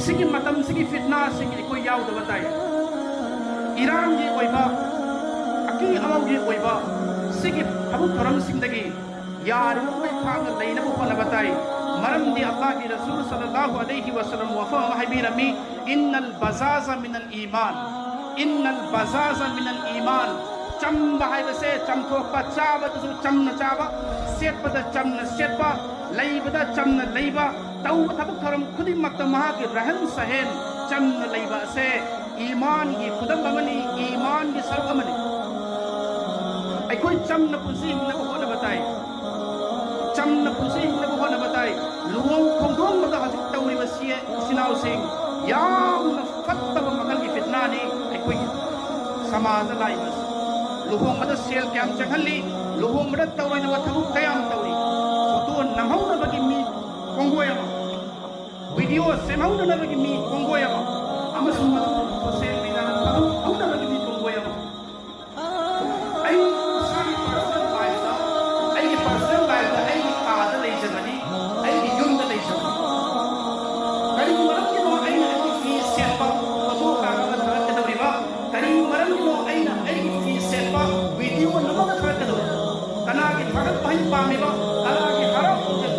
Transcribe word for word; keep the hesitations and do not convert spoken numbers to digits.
ꯁꯤꯒꯤ ꯃꯇꯝꯁꯤꯒꯤ ꯐꯤꯠꯅꯥꯁꯤꯡ ꯑꯩꯈꯣꯏ ꯌꯥꯎꯗꯕ ꯇꯥꯏ꯫ ꯏꯔꯥꯡꯒꯤ ꯑꯣꯏꯕ, ꯑꯀꯤ ꯑꯃꯧꯒꯤ ꯑꯣꯏꯕ ꯁꯤꯒꯤ ꯊꯕꯛ ꯊꯧꯔꯝꯁꯤꯡꯗꯒꯤ ꯌꯥꯔꯤꯕ ꯃꯈꯩ ꯈꯥꯡꯅ ꯂꯩꯅꯕ ꯍꯣꯠꯅꯕ ꯇꯥꯏ꯫ ꯃꯔꯝꯗꯤ ꯑꯜꯂꯥꯍꯒꯤ ꯔꯁꯨꯜ ꯁꯜꯂꯜꯂꯥꯍꯨ ꯑꯂꯩꯍꯤ ꯋꯁꯜꯂꯝ ꯋꯥꯐꯝ ꯑꯃ ꯍꯥꯏꯕꯤꯔꯝꯃꯤ, "ꯏꯟꯅꯜ ꯕꯖꯥꯖ ꯃꯤꯅꯜ ꯏꯃꯥꯟ, ꯏꯟꯅꯜ ꯕꯖꯥꯖ ꯃꯤꯅꯜ ꯏꯃꯥꯟ"꯫ ꯆꯝꯕ ꯍꯥꯏꯕꯁꯦ ꯆꯝꯊꯣꯛꯄ, ꯆꯥꯕꯗꯁꯨ ꯆꯝꯅ ꯆꯥꯕ, ꯁꯦꯠꯄꯗ ꯆꯝꯅ ꯁꯦꯠꯄ, ꯂꯩꯕꯗ ꯆꯝꯅ ꯂꯩꯕ, ꯇꯧꯕ ꯊꯕꯛ ꯊꯧꯔꯝ ꯈꯨꯗꯤꯡꯃꯛꯇ ꯃꯍꯥꯛꯀꯤ ꯔꯍꯟ ꯁꯍꯦꯟ ꯆꯝꯅ ꯂꯩꯕ ꯑꯁꯦ ꯏꯃꯥꯟꯒꯤ ꯈꯨꯗꯝ ꯑꯃꯅꯤ, ꯏꯃꯥꯟꯒꯤ ꯁꯔꯨꯛ ꯑꯃꯅꯤ꯫ ꯑꯩꯈꯣꯏ ꯆꯝꯅ ꯄꯨꯟꯁꯤ ꯍꯤꯡꯅꯕ ꯍꯣꯠꯅꯕ ꯇꯥꯏ꯫ ꯆꯝꯅ ꯄꯨꯟꯁꯤ ꯍꯤꯡꯅꯕ ꯍꯣꯠꯅꯕ ꯇꯥꯏ꯫ ꯂꯨꯍꯣꯡ ꯈꯣꯡꯗꯣꯡꯕꯗ ꯍꯧꯖꯤꯛ ꯇꯧꯔꯤꯕꯁꯤ, ꯏꯆꯤꯟ ꯏꯅꯥꯎꯁꯤꯡ, ꯌꯥꯝꯅ ꯐꯠꯇꯕ ꯃꯈꯜꯒꯤ ꯐꯤꯠꯅꯥꯅꯤ꯫ ꯑꯩꯈꯣꯏꯒꯤ ꯁꯃꯥꯖꯗ ꯂꯥꯛꯏꯕ ꯑꯁꯤ꯫ ꯂꯨꯍꯣꯡꯕꯗ ꯁꯦꯜ ꯀꯌꯥꯝ ꯆꯪꯍꯜꯂꯤ, ꯂꯨꯍꯣꯡꯕꯗ ꯇꯧꯔꯣꯏꯗꯕ ꯊꯕꯛ ꯀꯌꯥꯝ ꯇꯧꯔꯤ꯫ ꯐꯣꯇꯣ ꯅꯝꯍꯧꯅꯕꯒꯤ ꯃꯤ ꯀꯣꯡꯒꯣꯏ ꯑꯃ, ꯚꯤꯗꯤꯑꯣ ꯁꯦꯝꯍꯧꯅꯅꯕꯒꯤ ꯃꯤ ꯀꯣꯡꯒꯣꯏ ꯑꯃ, ꯑꯃꯁꯨꯡ ꯃꯗꯨ ꯁꯣꯁꯤꯌꯦꯜ ꯃꯤꯗꯤꯌꯥꯗ ꯊꯥꯗꯣꯛꯍꯧꯅꯕꯒꯤ ꯃꯤ ꯀꯣꯡꯒꯣꯏ ꯑꯃ꯫ ꯑꯩ ꯏꯁꯥꯒꯤ ꯄꯔꯁꯣꯅꯦꯜ ꯂꯥꯏꯐꯇ, ꯑꯩꯒꯤ ꯄꯔꯁꯣꯅꯦꯜ ꯂꯥꯏꯐꯇ ꯑꯩꯒꯤ ꯀꯥꯗ ꯂꯩꯖꯕꯅꯤ, ꯑꯩꯒꯤ ꯌꯨꯝꯗ ꯂꯩꯖꯕꯅꯤ꯫ ꯀꯔꯤꯒꯤ ꯃꯔꯝꯒꯤꯅꯣ ꯑꯩꯅ ꯑꯩꯒꯤ ꯐꯤ ꯁꯦꯠꯄ ꯐꯣꯇꯣ ꯀꯥꯞꯄꯒ ꯊꯥꯒꯠꯀꯗꯧꯔꯤꯕ? ꯀꯔꯤꯒꯤ ꯃꯔꯝꯒꯤꯅꯣ ꯑꯩꯅ ꯑꯩꯒꯤ ꯐꯤ ꯁꯦꯠꯄ ꯚꯤꯗꯤꯑꯣ ꯅꯝꯃꯒ ꯊꯥꯒꯠꯀꯗꯧꯔꯤꯕ? ꯀꯅꯥꯒꯤ ꯊꯥꯒꯠ ꯋꯥꯍꯩ ꯄꯥꯝꯃꯤꯕ? ꯀꯅꯥꯒꯤ ꯍꯔꯥꯎ ꯈꯣꯟꯖꯦꯜ